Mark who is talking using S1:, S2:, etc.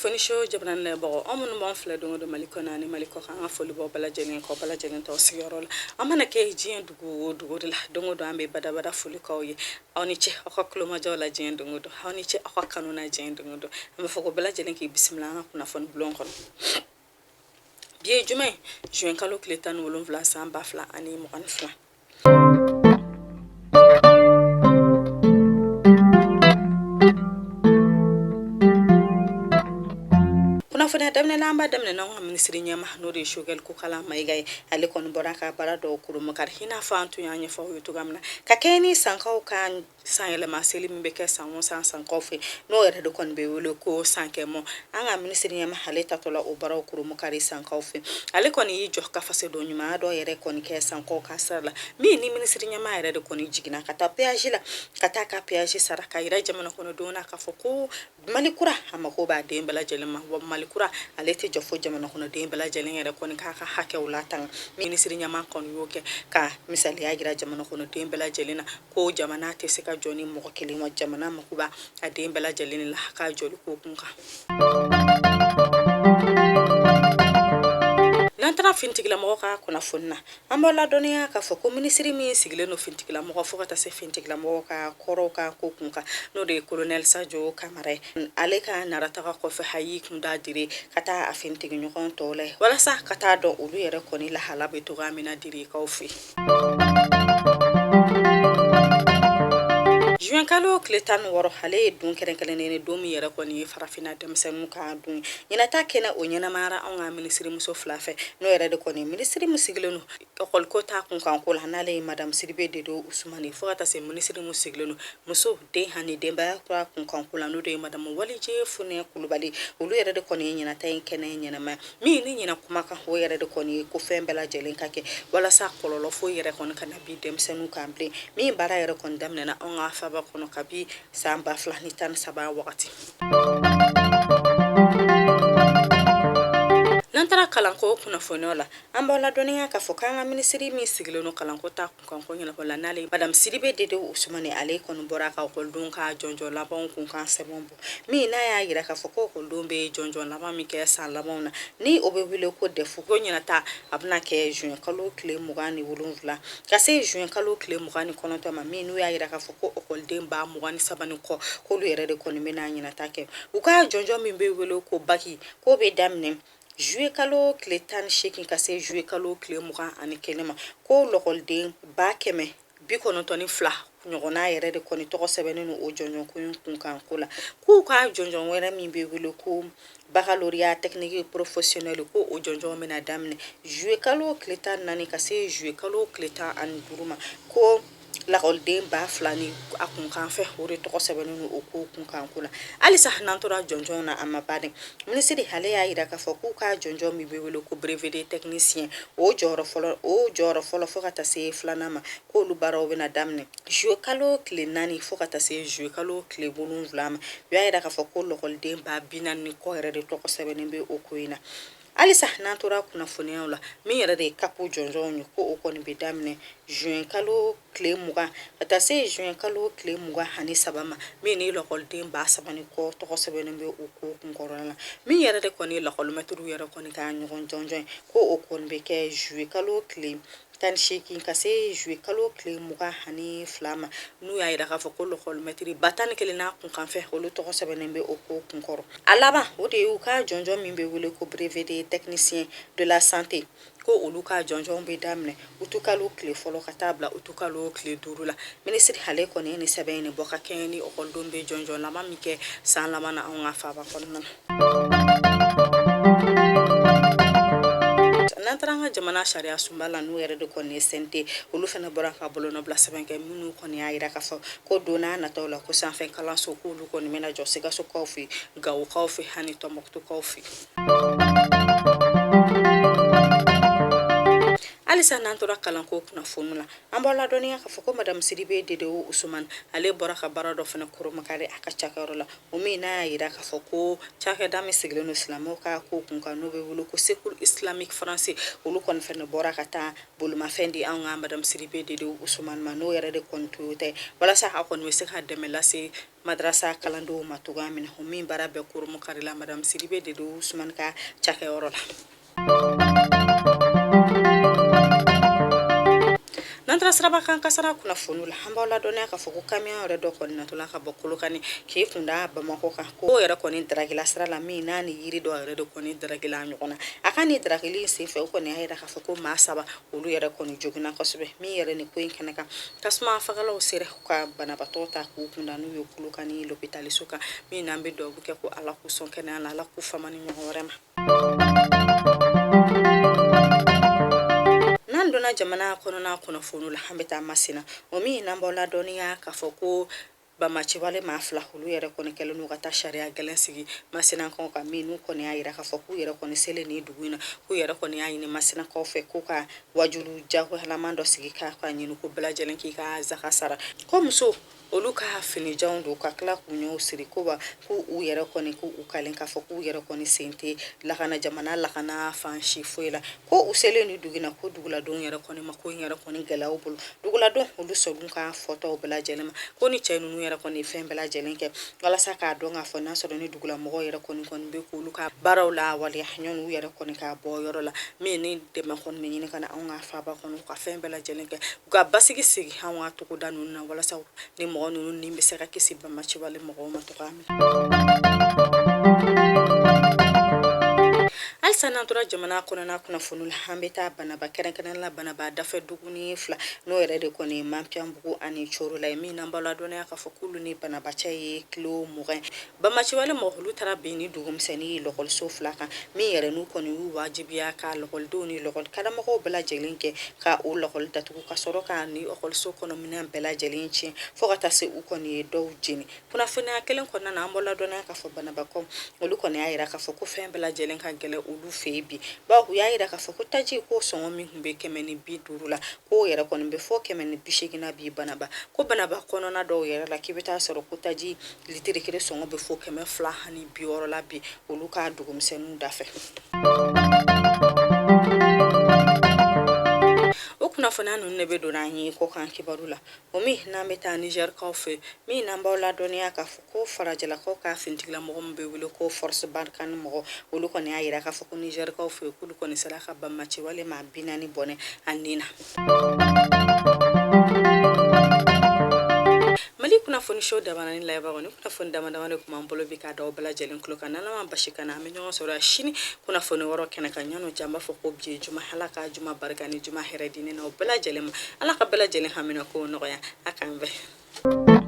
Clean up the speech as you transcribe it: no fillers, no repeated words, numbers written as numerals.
S1: Kunnafoni so jamana lajɛbagaw, aw minnu b'an filɛ don o don Mali kɔnɔ ani Mali kɔkan, an ka foli b'aw bɛɛ lajɛlen k'aw bɛɛ lajɛlen to sigiyɔrɔ la. An mana kɛ diɲɛ dugu o dugu de la, don o don an bɛ badabada foli k'aw ye. Aw ni ce aw ka tulomajɔ la diɲɛ don o don, aw ni ce aw ka kanu na diɲɛ don o don. An b'a fɔ ko bɛɛ lajɛlen k'i bisimila an ka kunnafoni bulon kɔnɔ. Bi ye juma ye, juin kalo tile 17 san 2022. Kunnafoniya daminɛ la, an b'a daminɛ n'anw ka minisiri ɲɛmaa, n'o de ye Choguel Kokala Mayiga ye. Ale kɔni bɔra ka baara dɔw kurunbonkari, i n'a fɔ an tun y'a ɲɛfɔ aw ye cogoya min na, ka kɛɲɛ ni sankaw ka sanyɛlɛma seli min bɛ kɛ san o san sankaw fɛ, n'o yɛrɛ de kɔni bɛ wele ko sankɛmɔ. An ka minisiri ɲɛmaa ale taatɔ la o baaraw kurunbonkari sankaw fɛ, ale kɔni y'i jɔ ka fasoden ɲumanya dɔ yɛrɛ kɔni kɛ sankaw ka sira la, min ni minisiri ɲɛmaa yɛrɛ de kɔni jiginna ka taa péage la, ka taa ka péage sara, ka yira jamana kɔnɔdenw na k'a fɔ ko Mali kura a mako b'a den bɛɛ lajɛlen ma, wa Mali kura ale tɛ jɔ fo jamana kɔnɔden bɛɛ lajɛlen yɛrɛ kɔni k'a ka hakɛw latanga. Minisiri ɲɛmaa kɔni y'o kɛ ka misaliya jira jamana kɔnɔden bɛɛ lajɛlen na ko jamana tɛ se ka jɔ ni mɔgɔ kelen, wa jamana mako b'a a den bɛɛ lajɛlen la k'a jɔli ko kun kan. N'an taara finitigilamɔgɔ ka kunnafoni na, an b'aw ladɔnniya k'a fɔ ko minisiri min sigilen don finitigilamɔgɔ fo ka taa se finitigilamɔgɔ ka kɔrɔw ka ko kun kan, n'o de ye kolonɛli Sajo Kamara ye, ale ka narataga kɔfɛ a y'i kun da Dire ka taa a finitigiɲɔgɔn tɔw la walasa ka taa dɔn olu yɛrɛ kɔni lahala bɛ cogoya min na Direkaw fɛ. Juin kalo tile 16, ale ye don kɛrɛnkɛrɛnnen ye, don min yɛrɛ kɔni ye farafinna denmisɛnninw ka don ye. Ɲinata kɛnɛ o ɲɛnamayara anw ka minisirimuso fila fɛ, n'o yɛrɛ de kɔni minisiri min sigilen don ekɔliko ta kunkanko la, n'ale ye madamu Sidibe Dede Usumani, fo ka taa se minisiri min sigilen don muso, den ani denbaya kura kunkanko la, n'o de ye madamu Walije Funɛ Kulubali. Olu yɛrɛ de kɔni ye ɲinata in kɛnɛ ɲɛnamaya. Min ni ɲina kumakan o yɛrɛ de kɔni ye ko fɛn bɛɛ lajɛlen ka kɛ walasa kɔlɔlɔ foyi yɛrɛ kɔni kana bin denmisɛnninw kan bilen, min baara yɛrɛ kɔni daminɛna anw ka faaba kɔnɔ kabi san 2013 wagati. N'an taara kalanko kunnafoniyaw la, an b'aw ladɔnniya k'a fɔ k'an ka minisiri min sigilen don kalanko ta kunkanko ɲɛnabɔ la, n'ale madamu Sidibe Dede Usumani, ale kɔni bɔra ka ekɔlidenw ka jɔnjɔn labanw kunkan sɛbɛn bɔ, min n'a y'a yira k'a fɔ ko ekɔlidenw bɛ jɔnjɔn laban min kɛ san labanw na, ni o bɛ wele ko DEF, ko ɲinata a bɛna kɛ juin kalo tile 27 ka se juin kalo tile 29 ma, min n'u y'a yira k'a fɔ ko ekɔliden 23,000 ni kɔ, k'olu yɛrɛ de kɔni bɛna ɲinata kɛ. U ka jɔnjɔn min bɛ wele ko baki, k'o bɛ daminɛ juillet kalo tile 18 ka se juillet kalo tile 21 ma, ko lɔkɔliden 192,000 ɲɔgɔnna yɛrɛ de kɔni tɔgɔ sɛbɛnnen don o jɔnjɔn ko in kunkan ko la. K'u ka jɔnjɔn wɛrɛ min bɛ wele ko baccalauréat technique professionnel, ko o jɔnjɔn bɛna daminɛ juillet kalo tile 14 ka se juillet kalo tile 15 ma, ko lakɔliden 2000 ni a kunkan fɛ, o de tɔgɔ sɛbɛnnen don o ko kunkan ko la. Halisa n'an tora jɔnjɔn na, a ma ban dɛ. Minisiri ale y'a yira k'a fɔ k'u ka jɔnjɔn min bɛ wele ko brevet de technicien, o jɔyɔrɔ fɔlɔ fo ka taa se filanan ma, k'olu baaraw bɛna daminɛ juillet kalo tile 4 fo ka taa se juillet kalo tile 7 ma. U y'a yira k'a fɔ ko lakɔliden 40,000 ni kɔ yɛrɛ de tɔgɔ sɛbɛnnen bɛ o ko in na. Halisa n'an tora kunnafoniyaw la, min yɛrɛ de ye CAP jɔnjɔnw ye, ko o kɔni bɛ daminɛ juin kalo tile 20 ka taa se juin kalo tile 23 ma, min ni lakɔliden 3000 ni kɔ tɔgɔ sɛbɛnnen bɛ o ko kunkɔrɔla la. Min yɛrɛ de kɔni ye lakɔlimɛtiriw yɛrɛ kɔni ka ɲɔgɔn jɔnjɔn ye, ko o kɔni bɛ kɛ juillet kalo tile 18 ka se juillet kalo tile 22 ma, n'u y'a yira k'a fɔ ko lakɔlimɛtiri 11,000 n'a kunkanfɛ, olu tɔgɔ sɛbɛnnen bɛ o ko kunkɔrɔ. A laban, o de y'u ka jɔnjɔn min bɛ wele ko brevet de technicien de la santé, ko olu ka jɔnjɔn bɛ daminɛ utukalo tile fɔlɔ ka taa bila utukalo tile 5 la. Minisiri ale kɔni ye nin sɛbɛn in bɔ ka kɛɲɛ ni ekɔlidenw bɛ jɔnjɔn laban min kɛ san laban na anw ka faaba kɔnɔna na. N'an taara an ka jamana sariya sunba la, n'u yɛrɛ de kɔni ye CNT, olu fana bɔra ka bolonɔbila sɛbɛn kɛ, minnu kɔni y'a yira k'a fɔ ko don n'a nataw la, ko sanfɛ kalanso, k'olu kɔni bɛna jɔ Sikasokaw fɛ, Gawokaw fɛ ani Tɔnbɔkutukaw fɛ. Halisa n'an tora kalanko kunnafoni la, an b'aw ladɔnniya k'a fɔ ko Madame Sidibe Dedewu Usumani, ale bɔra ka baara dɔ fana koromakari a ka cakɛyɔrɔ la, o min n'a y'a jira k'a fɔ ko cakɛda min sigilen don silamɛw ka ko kun kan, n'o bɛ wele ko Secours Islamique Français, olu kɔni fana bɔra ka taa bolimafɛn di anw ka Madame Sidibe Dedewu Usumani ma, n'o yɛrɛ de kɔni Toyota ye, walasa a kɔni bɛ se ka dɛmɛ lase madarasa kalandenw ma cogoya min na. O min baara bɛɛ koromakarila Madame Sidibe Dedewu Usumani ka cakɛyɔrɔ la. N'an taara sirabakan kasara kunnafoni la, an b'aw ladɔnniya k'a fɔ ko kamiyon yɛrɛ dɔ kɔni natɔla ka bɔ Kolokani k'i kun da Bamakɔ kan, k'o yɛrɛ kɔni daragila sira la, min n'a ni yiri dɔ yɛrɛ de kɔni daragila ɲɔgɔn na. A ka nin daragili in senfɛ, o kɔni y'a jira k'a fɔ ko maa 3 olu yɛrɛ kɔni joginna kosɛbɛ. Min yɛrɛ ni ko in kɛnɛ kan, tasuma fagalaw sera ka banabaatɔ ta k'u kunda n'u ye Kolokani lopitaliso kan, min n'an bɛ dugawu kɛ ko Ala k'u sɔn kɛnɛya la, Ala k'u fama ni ɲɔgɔn wɛrɛ ma. N'an donna jamana kɔnɔna kunnafoni la, an bɛ taa Masina, o min n'an b'aw ladɔnniya k'a fɔ ko banbaanciwale maa 2 olu yɛrɛ kɔni kɛlen n'u ka taa sariya gɛlɛn sigi Masinakaw kan, min n'u kɔni y'a jira k'a fɔ k'u yɛrɛ kɔni selen nin dugu in na, k'u yɛrɛ kɔni y'a ɲini Masinakaw fɛ k'u ka wajulu jagoyalaman dɔ sigi k'a ka ɲini ko bɛɛ lajɛlen k'i ka zaka sara, ko muso olu ka finijanw don ka tila k'u ɲɛw siri, ko wa k'u u yɛrɛ kɔni k'u u kalen k'a fɔ k'u yɛrɛ kɔni sen tɛ lakana jamana lakana fan si foyi la. Ko u selen ni dugu in na, ko duguladenw yɛrɛ kɔni ma ko in yɛrɛ kɔni gɛlɛya u bolo. Duguladenw olu sɔnn'u ka fɔtaw bɛɛ lajɛlen ma, ko ni cɛ ninnu yɛrɛ kɔni ye fɛn bɛɛ lajɛlen kɛ walasa k'a dɔn k'a fɔ n'a sɔrɔ ni dugulamɔgɔw yɛrɛ kɔni bɛ k'olu ka baaraw lawaleya ɲɔni u yɛrɛ kɔni ka bɔ yɔrɔ la, min ni dɛmɛ kɔni bɛ ɲini ka na anw ka faaba kɔnɔ, u ka fɛn bɛɛ lajɛlen kɛ u ka basigi sigi anw ka togoda ninnu na, walasa ni mɔgɔ ninnu ni bɛ se ka kisi banbaanciwale mɔgɔw ma cogoya min na. Halisa n'an tora jamana kɔnɔna kunnafoni la, an bɛ taa Banaba, kɛrɛnkɛrɛnnen la Banaba dafɛ duguni 2, n'o yɛrɛ de kɔni ye Mapiyanbugu ani Corola ye, min n'an b'aw ladɔnniya k'a fɔ k'olu ni Banaba cɛ ye kilo 20. Banbaanciwale mɔgɔ olu taara bin ni dugumisɛnnin ye lɔkɔliso 2 kan, min yɛrɛ n'u kɔni y'u wajibiya ka lɔkɔlidenw ni lɔkɔli karamɔgɔw bɛɛ lajɛlen kɛ ka o lɔkɔli datugu, ka sɔrɔ ka ni ɔkɔliso kɔnɔ minɛn bɛɛ lajɛlen tiɲɛ, fo ka taa se u kɔni ye dɔw jeni. Kunnafoniya kelen kɔnɔna na, an b'aw ladɔnniya k'a fɔ Banabakaw olu kɔni y'a jira k'a fɔ ko fɛn bɛɛ lajɛlen ka gɛlɛn olu fɛ yen bi, bawo u y'a jira k'a fɔ ko taji ko sɔngɔ min tun bɛ 150 la, k'o yɛrɛ kɔni bɛ fɔ 180 na bi Banaba. Ko Banaba kɔnɔna dɔw yɛrɛ la, k'i bɛ taa sɔrɔ ko taji litiri kelen sɔngɔ bɛ fo 260 la bi olu ka dugumisɛnninw da fɛ. O kunnafoniya ninnu de bɛ don an ye kɔkan kibaru la, o min n'an bɛ taa Nizɛrikaw fɛ, min n'an b'aw ladɔnniya k'a fɔ ko farajɛlakaw ka finitigilamɔgɔ min bɛ wele ko Force Barkhane mɔgɔ, olu kɔni y'a jira k'a fɔ ko Nizɛrikaw fɛ, k'olu kɔni sera ka banbaanciwale maa 40 bɔnɛ a ni na. Mali kunnafoni so dabanani lajɛbagaw, ni kunnafoni dama dama de tun b'an bolo bi k'a da aw bɛɛ lajɛlen tulo kan. N'Ala ma basi k'an na, an bɛ ɲɔgɔn sɔrɔ sini kunnafoni wɛrɛ kɛnɛ kan. Yan'o cɛ, an b'a fɔ ko bi ye juma, Ala ka juma barika ni juma hɛrɛ di ne n'aw bɛɛ lajɛlen ma. Ala ka bɛɛ lajɛlen hamina kow nɔgɔya. A k'an bɛn.